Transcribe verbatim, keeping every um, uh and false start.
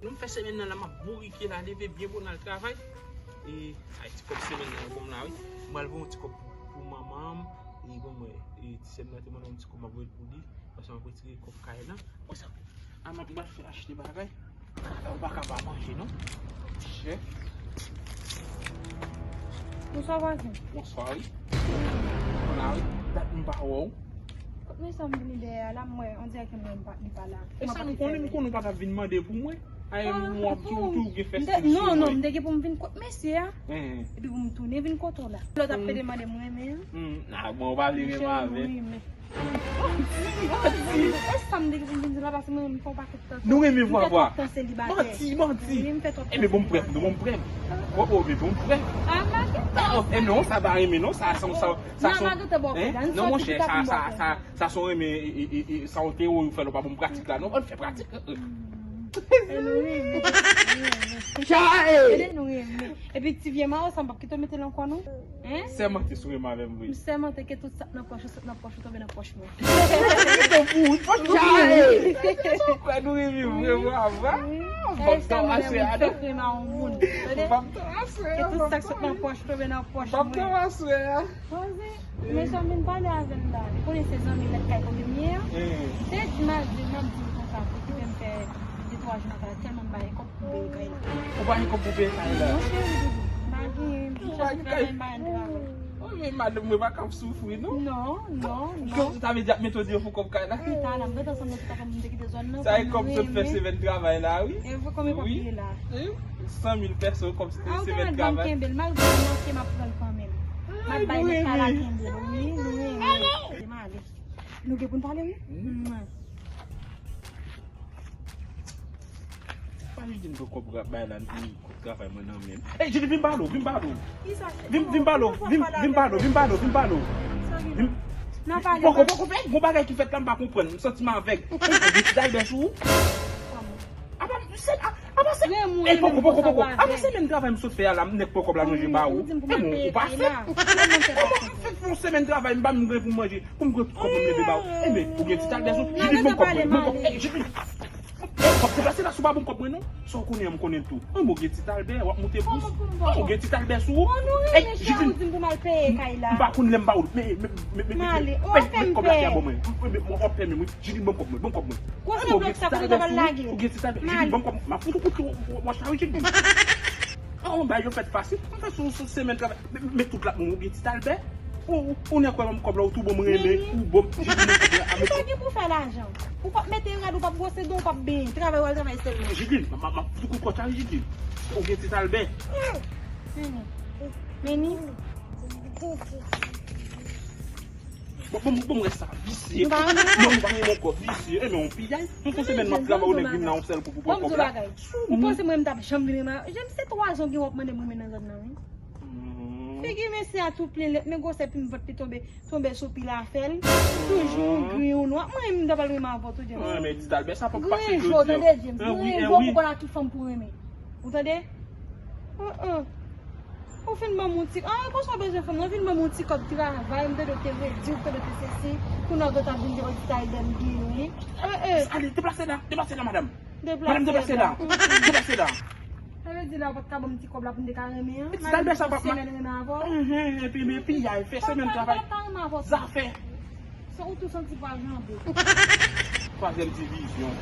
Nou fè semèn nan la, m ap bourike la, leve byen bonè al travay. E, ay, ti kòb semèn nan, bon la, wi. M pral voye yon ti kòb pou, pou manman m. E, bon, mwen, e, ti sè m nan te mande yon ti kòb, m ap voye l pou li. Paske m ap retire kòb kay la. Bon, sa, a, m ap, m ap fè achte bagay. Ou pa ka pa manje, non. Chè. Bonswa, vwazen. Bonswa, wi. Bon la, wi. Dat m pa wè w. Kot mesye a m vini dèyè a la, m wè, on dirè ke mwen m pa, li pa la. E sa m konnen, m konnen w pa t ap vin mande pou mwen. Ay, m wè w ap tou, tou gen fè stil sou mwen. Non, non, m te gen pou m vin kot mesye a. Epi pou m tounen vin kote w la. Lòt ap pede mande m renmen an. Ah, bon, w pa vle renmen avè m. Manti, manti. E sa m te gen pou m vin di la, paske mwen, m fè yon pakèt tan. Nou renmen vwa, vwa. M fè twòp tan selibatè. Manti, manti. Wi, m fè twòp tan selibatè. E men bon, m prèv, non, bon, m prèv. Oh, oh, men bon, m prèv. Ah, non, sa pa renmen, non, sa, sa, sa, sa, non, monchè, sa, sa, sa, sa, se yon renmen, e, e, e, e, sa yon teyori ou fè, nou pa bon pratik la, non, ann fè pratik. E nou renmen. Chay! E nou renmen. Epi ti vye mawo sa, m p ap kite w mete l ankò, non. Hein? Sèmante si w renmen avè m vre. M sèmante ke tout sa k nan pòch ou, sot nan pòch ou, tonbe nan pòch mwen. Pòch mwen. Chay! Sa w kwè nou renmen vre, vre, vre? M p ap tann aswè a, non. M p ap tann aswè a, non. Ke tout sa k sot nan pòch ou, tonbe nan pòch mwen. M p ap tann aswè a. Poze. Mesye m vin pale avè l la. Li konnen se zanmi mèt kay kote m ye a. Te di m al di l, m ap di l konsa, pou kite m fè de twa jou nan kay la, tèlman m pa gen kòb pou peye kay la. Ou pa gen kòb pou peye kay la? Non, cheri doudou. M pa gen, m jis ap travay, m pa gen travay. Oh, men madanm mwen pa ka ap soufri, non? Non, non, non. Sa vle di ap mete w deyò pou kòb kay la? Pita la, m gentan sanble tout afè m te kite zòn nan. Sa e kòb sot fè semèn travay la, wi. E vre, konbyen kòb li ye la? Wi. San mil pèso kòb semèn travay. Kenbe l, malgre m manke, m ap pran l kanmenm. M ap bay nèg kay la kenbe l, wi, nou renmen. M ale. Nou gen pou n pale, wi. Pa vin di m ke kòb ap bay la, m di kòb travay mwen nan men m. Ey, Jili, vin pale w, vin pale w. Vin, vin pale w, vin, vin pale w, vin pale w, vin pale w. Poko, poko fè, gon bagay ki fèt la, m pa konprann, m santi m avèg. Ou gen ti Albè sou ou? Apa, se, a, apa se, ey, poko, poko, poko. Apa se menm travay m sot fè a la, m nèk pran kòb la, manje ba ou. E bon, ou pa fèt. Kòman m fè fè yon semèn travay, m pa menm gen pou m manje. Pou m pran tout kòb mwen m leve ba ou. Enben, ou gen ti Albè sou. Jili, ban m kòb mwen. Ban m kòb. Ey, Jili. Ey, w ap deplase la, si w pa ban m kòb mwen, non. Sa w konnen an, m konnen l tou. Enben, ou gen ti Albè, w ap moute bous. Enben, ou gen ti Albè sou ou. Ey, Jili. M pa konn lè m ba ou. Men, men, men, men, met kòb la ki a ban mwen. W ap pè menm, wi. Jili, ban m kòb mwen, ban m kòb mwen. Enben, ou gen ti Albè sou ou. Ou gen ti Albè. Jili, ban m kòb mwen. M ap fout ou kout wòch la, wi, Jili. An, bagay yo fèt fasil. M fè sou, sou semèn travay. Men, men tout la, bon, ou gen ti Albè. Ou, ou, ou nèk wè ban m kòb la, ou tou bon m renmen, ou bon m, Jili, ban m kòb la. Ou pa gen pou fè lajan. Ou p ap mete rad, ou p ap bwose dlo, ou p ap benyen. Travay, w al travay sèlman. Jili, m, m, m ap fout ou kout wòch la, wi, Jili. Ou gen ti Albè. Meni. Bon, bon, bon, rès sa, visye. Non, ou pa renmen kòb, visye. Enben, yon piyay. Yon semèn m ap travay, ou nèk vin la yon sèl kou pou pran kòb la. Ou panse mwen m t ap janm vin renmen? Jem se twa zan gen w ap mande m renmen nan zòn nan, wi. Figi mesye a tou plen lèt, men gwosè plim vant li tonbe, tonbe sou pil afè l. Toujou ou gri ou nwa. Mwen menm m ta pral renmen avè w tou, James. Mwen renmen ti Albè, sa p ap pase jodi a. Gri je w, tande, James. Mwen renmen w, ou konn a ki fanm pou renmen. Ou tande? Ou fin ban m yon ti, ah, konsa w bezwen fanm nan, fin ban m yon ti kòb travay, m tande w te redi, m tande w te sesi, kounye a w ap vin di, oh, ti Albè m genyen. Ale, deplase la, deplase la, madanm. Madanm, deplase la. Deplase la. Sa vle di la, ou pa t ka ban m ti kòb la pou m te ka renmen an? Ti Albè sa pa mal. Epi, men piyay, fè semèn travay. Zafè. Se ou tou santi pwa janbe. Twazyèm divizyon.